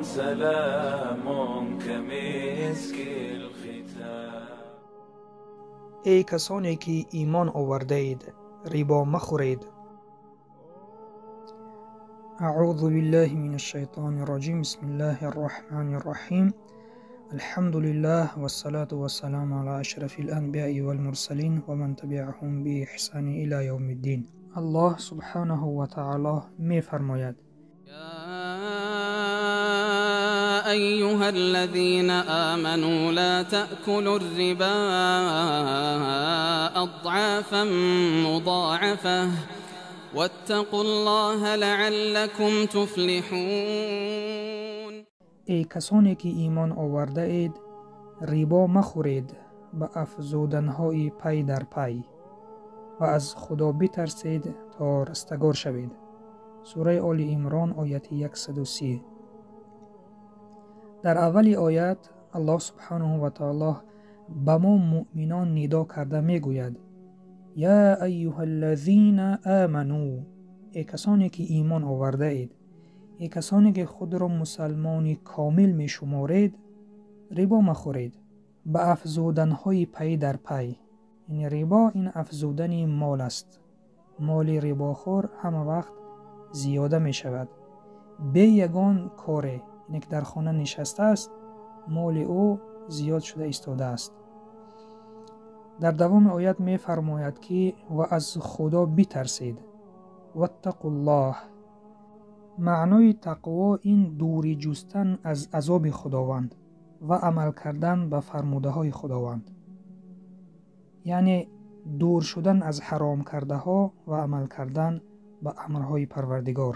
سلام كمسك الختام. Эй касоне ки имон овардаед, рибо махӯред. Аъузу биллаҳи мина шайтони раҷим. Бисмиллаҳи рраҳмани рраҳим. الحمد لله والصلاة والسلام على أشرف الأنبياء والمرسلين ومن تبعهم بإحسان إلى يوم الدين. الله سبحانه وتعالى می‌فرماید: يا أيها الذين آمنوا لا تأكلوا الربا أضعافا مضاعفة واتقوا الله لعلكم تفلحون. Эй касоне ки имон овардаед, рибо махӯред ба афзуданҳои пай дар пай ва аз Худо битарсед то растагор шавед. Сураи Оли Имрон, ояти 130. Дар аввали оят Аллоҳ субҳанаҳу ва таоло ба мо муъминон нидо карда мегӯяд: Я айюҳаллазина аману, эй касоне ки имон овардаед, эй касоне ки худро мусалмони комил мешуморед, рибо махӯред ба афзуданҳои пай дар пай. Яъне рибо ин афзудани мол аст. Моли рибохӯр ҳама вақт зиёда мешавад. Бе ягон коре, яъне ки дар хона нишастааст, моли ӯ зиёд шуда истодааст. Дар давоми оят мефармояд ки ва аз Худо битарсед. Ваттақуллоҳ. Маънои тақво ин дурӣ ҷустан аз азоби Худованд ва амал кардан ба фармудаҳои Худованд. Яъне дур шудан аз ҳаром кардаҳо ва амал кардан ба амрҳои Парвардигор.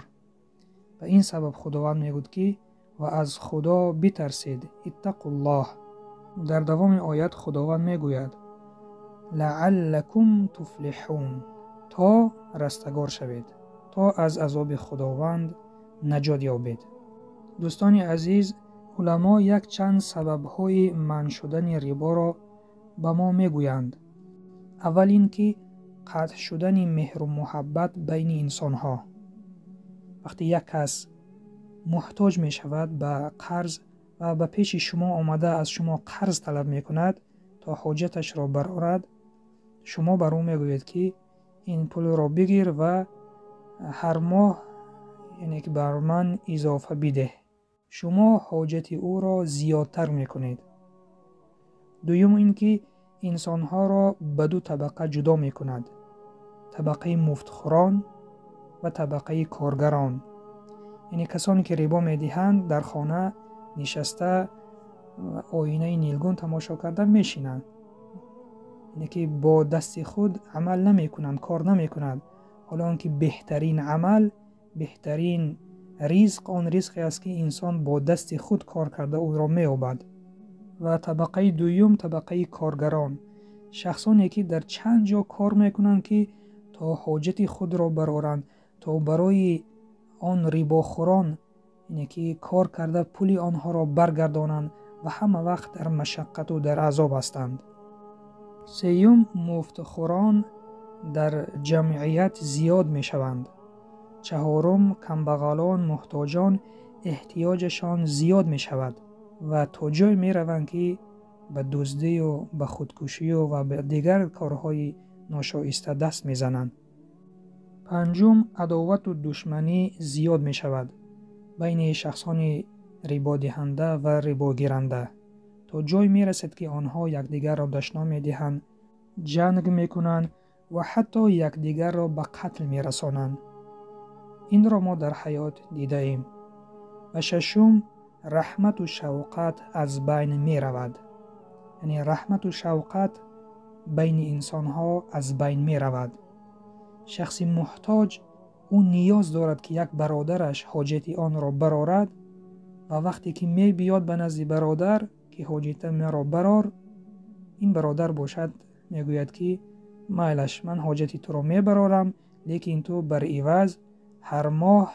Ба ин сабаб Худованд мегӯяд ки ва аз Худо битарсед, иттақуллоҳ. Дар давоми оят Худованд мегӯяд: лааллакум туфлиҳун, то растагор шавед, то аз азоби Худованд наҷот ёбед. Дӯстони азиз, уламо якчанд сабабҳои манъ шудани риборо ба мо мегӯянд. Аввал ин ки қатъ шудани меҳру муҳаббат байни инсонҳо. Вақте як кас муҳтоҷ мешавад ба қарз ва ба пеши шумо омада аз шумо қарз талаб мекунад то ҳоҷаташро барорад, шумо бар ӯ мегӯед ки ин пулро бигир ва ҳар моҳ, яъне ки бар ман изофа бидеҳ. Шумо ҳоҷати ӯро зиёдтар мекунед. Дуюм ин ки инсонҳоро ба ду табақа ҷудо мекунад: табақаи муфтхӯрон ва табақаи коргарон. Яъне касоне ки рибо медиҳанд дар хона нишаста оинаи нилгун тамошо карда мешинанд, яъне ки бо дасти худ амал намекунанд, кор намекунанд. Ҳоло он ки беҳтарин амал, беҳтарин ризқ он ризқе аст ки инсон бо дасти худ кор карда ӯро меёбад. Ва табақаи дуюм табақаи коргарон, шахсоне ки дар чанд ҷо кор мекунанд ки то ҳоҷати худро бароранд, то барои он рибохӯрон, яъне ки кор карда пули онҳоро баргардонанд ва ҳама вақт дар машаққату дар азоб ҳастанд. Сеюм, муфтхӯрон дар ҷамъият зиёд мешаванд. Чаҳорум, камбағалон, муҳтоҷон эҳтиёҷашон зиёд мешавад ва то ҷой мераванд ки ба дуздию ба худкушию ва ба дигар корҳои ношоиста даст мезананд. Панҷум, адовату душманӣ зиёд мешавад байни шахсони рибодиҳанда ва рибогиранда, то ҷой мерасад ки онҳо якдигарро дашном медиҳанд, ҷанг мекунанд ва ҳатто якдигарро ба қатл мерасонанд. Инро мо дар ҳаёт дидаем. Ва шашум, раҳмату шавқат аз байн меравад. Яъне раҳмату шавқат байни инсонҳо аз байн меравад. Шахси муҳтоҷ ӯ ниёз дорад ки як бародараш ҳоҷати онро барорад ва вақте ки мебиёд ба назди бародар ки ҳоҷата маро барор, ин бародар бошад мегӯяд ки майлаш, ман ҳоҷати туро мебарорам, лекин ту бар иваз ҳар моҳ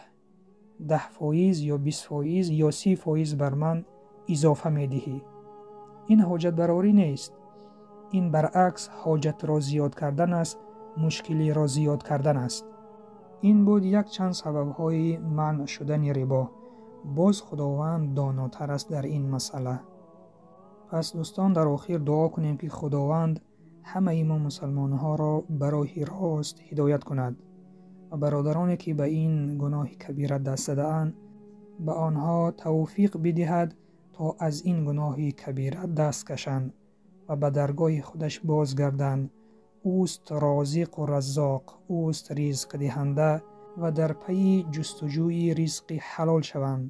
10% ё 20% ё 30% бар ман изофа медиҳӣ. Ин ҳоҷатбарорӣ нест. Ин баръакс ҳоҷатро зиёд кардан аст, мушкилиро зиёд кардан аст. Ин буд якчанд сабабҳои манъ шудани рибо. Боз Худованд донотар аст дар ин масъала. Пас дӯстон, дар охир дуо кунем, ки Худованд ҳамаи мо мусалмонҳоро ба роҳи рост ҳидоят кунад ва бародароне, ки ба ин гуноҳи кабира даст задаанд, ба онҳо тавфиқ бидиҳад, то аз ин гуноҳи кабира даст кашанд ва ба даргоҳи худаш бозгарданд. Ӯст розиқу раззоқ, ӯст ризқдиҳанда ва дар пайи ҷустуҷӯи ризқи ҳалол шаванд.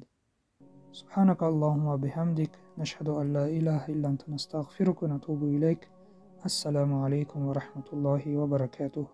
Субҳанака Аллоҳумма ва биҳамдик, нашҳаду ан ла илаҳа илла анта, настағфирука ва натубу илайк. Ассалому алайкум ва раҳматуллоҳи ва баракатуҳ.